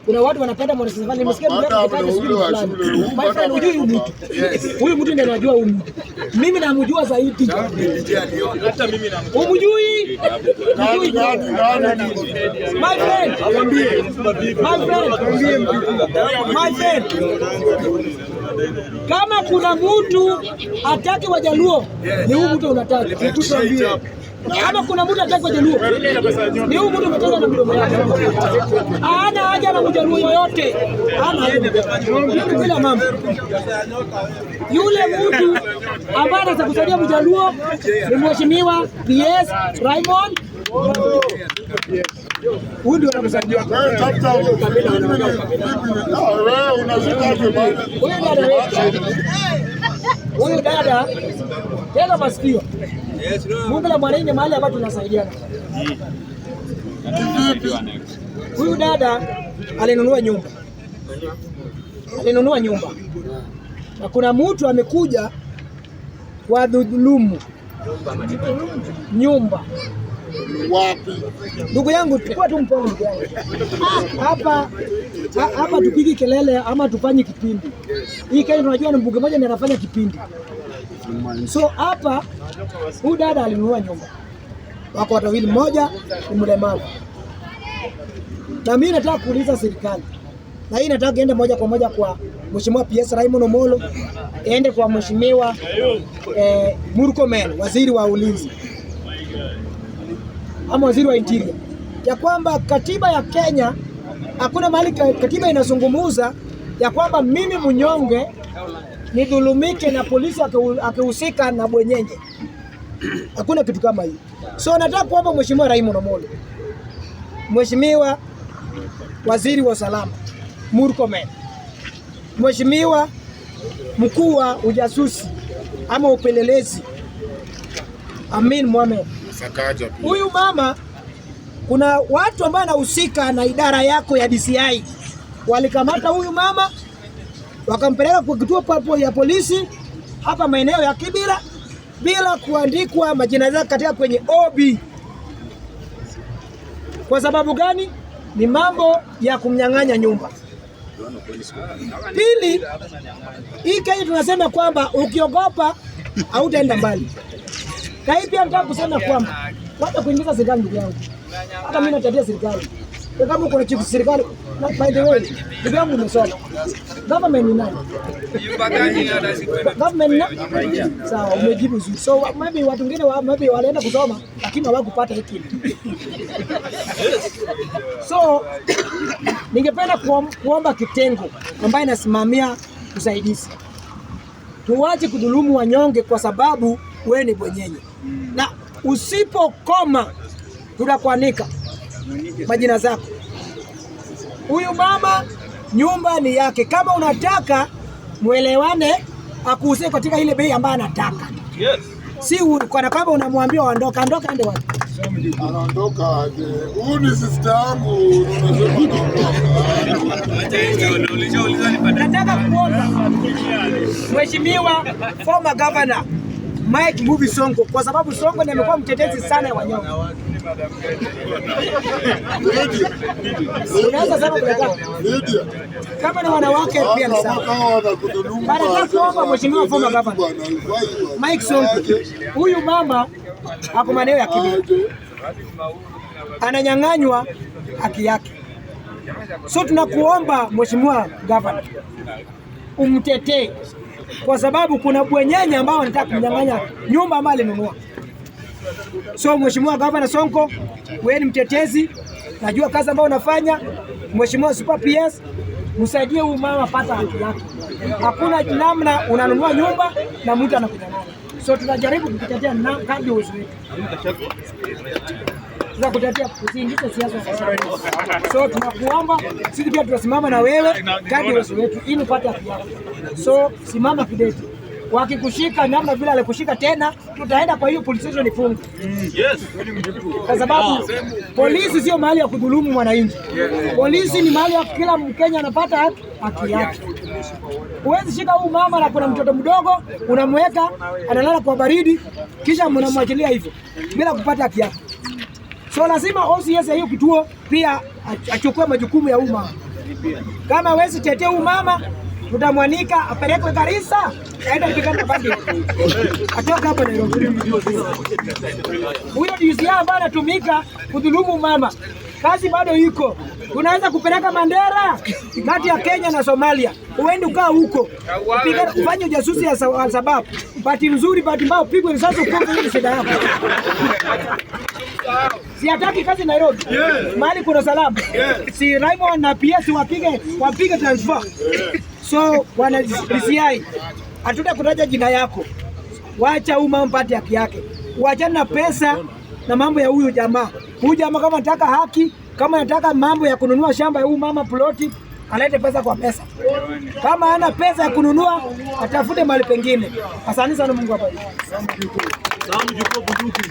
Kuna watu wanapenda mwanasiasa fulani. Nimesikia ndugu yako akitaja sijui mtu fulani. My friend, hujui huyu mtu. Huyu mtu ndiye anajua huyu mtu. Mimi namjua zaidi. Hata mimi namjua. Humjui? Humjui? My friend. My friend. My friend. Kama kuna mtu hataki Wajaluo ni huyu mtu unataka. Kama kuna mtu hataki Wajaluo ni huyu mtu umetoka na mdomo yake. Hana haja na Mjaluo yoyote. Hana haja na Mjaluo. Bila mambo. Yule mtu ambaye anaweza kusaidia Mjaluo ni Mheshimiwa PS Raymond. Huyu ndio anamsaidia. Wewe unashikaje bana? Huyu dada wetu. Huyu dada, tega masikio. Bunge la Mwananchi mahali ambapo tunasaidiana. Huyu dada alinunua nyumba, alinunua nyumba na kuna mtu amekuja kwa dhulumu nyumba. Wapi? Ndugu yangu, tukua tu mpole ndugu yangu. Hapa hapa tupigi kelele ama tufanye kipindi. Hii Kenya tunajua ni mbunge mmoja ndiye anafanya kipindi. So hapa huyu dada alinunua nyumba, wako watu wawili, mmoja ni mlemavu. Na mimi nataka kuuliza serikali, na hii nataka iende moja kwa moja kwa Mheshimiwa PS Raymond Omolo, iende kwa Mheshimiwa Murkomen, waziri wa ulinzi ama waziri wa interior, ya kwamba katiba ya Kenya hakuna mahali katiba inazungumuza ya kwamba mimi mnyonge nidhulumike na polisi akihusika na bwenyenye. Hakuna kitu kama hiyo. So nataka kuomba Mheshimiwa Raymond Omolo, Mheshimiwa waziri wa usalama Murkomen, Mheshimiwa mkuu wa ujasusi ama upelelezi Amin Mohamed, Sakaja pia. huyu mama, kuna watu ambao wanahusika na idara yako ya DCI walikamata huyu mama wakampeleka kwa kituo papo ya polisi hapa maeneo ya Kibera bila kuandikwa majina yake katika kwenye OB. Kwa sababu gani? Ni mambo ya kumnyang'anya nyumba. Pili, hii Kenya tunasema kwamba ukiogopa hautaenda mbali. Na hii pia nataka kusema kwamba wacha kuingiza serikali, ndugu yangu. Hata mimi natetea serikali. Kwa kama uko na chifu serikali, na by the way, ndugu yangu umesoma. Government ni nani? Government na sawa, umejibu vizuri. So maybe watu wengine maybe walienda kusoma lakini hawakupata hekima. So ningependa kuomba kitengo ambaye inasimamia usaidizi, tuwache kudhulumu wanyonge kwa sababu wewe ni bwenyenye, na usipokoma tutakuanika majina zako. Huyu mama nyumba ni yake, kama unataka mwelewane, akuuzie katika ile bei ambayo anataka, si kana kwamba unamwambia ondoka, ondoka ende wapi? Anaondoka aje? Huyu ni sister yangu, unasema anaondoka. Nataka kuomba Mheshimiwa former governor Mike Mbuvi Sonko, kwa sababu Sonko ndiye amekuwa mtetezi sana ya wanyonge. Lydia, Unaweza sema unataka Lydia. Kama ni wanawake pia ni sawa. Kama wanakudhulumu Bana, nataka kuomba Mheshimiwa former governor bwana, haifai bwana. Mike Sonko, huyu mama ako maeneo ya Kibera, Aje. Ananyang'anywa haki yake. So tunakuomba Mheshimiwa Governor umtetee, kwa sababu kuna bwenyenye ambao wanataka kumnyang'anya nyumba ambayo alinunua. So Mheshimiwa Governor Sonko, wewe ni mtetezi, najua kazi ambayo unafanya. Mheshimiwa Super PS, msaidie huyu mama apata haki yake. Hakuna namna unanunua nyumba na mtu anakunyang'anya. So tunajaribu kukutetea na kadri uwezo wetu. Tunakutetea, usiingize siasa sasa. So tunakuomba sisi pia tutasimama na wewe kadri uwezo wetu ili upate haki yako. So simama kidete. Wakikushika namna vile alikushika tena, tutaenda kwa hiyo police station ifunge. Kwa sababu polisi sio mahali ya kudhulumu mwananchi. Polisi ni mahali ya kila Mkenya anapata haki yake. Huwezi shika huyu mama na kuna mtoto mdogo unamweka analala kwa baridi, kisha mnamwachilia hivyo bila kupata haki yake. So lazima OCS ya hiyo kituo pia achukue majukumu ya umma. Kama hawezi tetea huyu mama, tutamwanika apelekwe Garissa, aende apigane na bandit. Atoka hapa Nairobi. Huyo DCI ambaye anatumika kudhulumu mama, kazi bado iko. Unaweza kupeleka Mandera kati ya Kenya na Somalia, uende ukaa huko upigane, ufanye ujasusi ya Al-Shabaab. Bahati nzuri, bahati mbaya, upigwe risasi ukufe, hiyo ni shida yako. Si hataki kazi Nairobi, mahali kuna salama. Si Raymond na PS wapige transfer. So bwana DCI, hatutakutaja jina yako, wacha huyu mama mpate haki yake, wachana na pesa na mambo ya huyu jamaa. Huyu jamaa kama anataka haki, kama anataka mambo ya kununua shamba ya huyu mama ploti, alete pesa kwa pesa. Kama hana pesa ya kununua, atafute mahali pengine. Asante sana, Mungu awabariki. Sam Juko bunduki.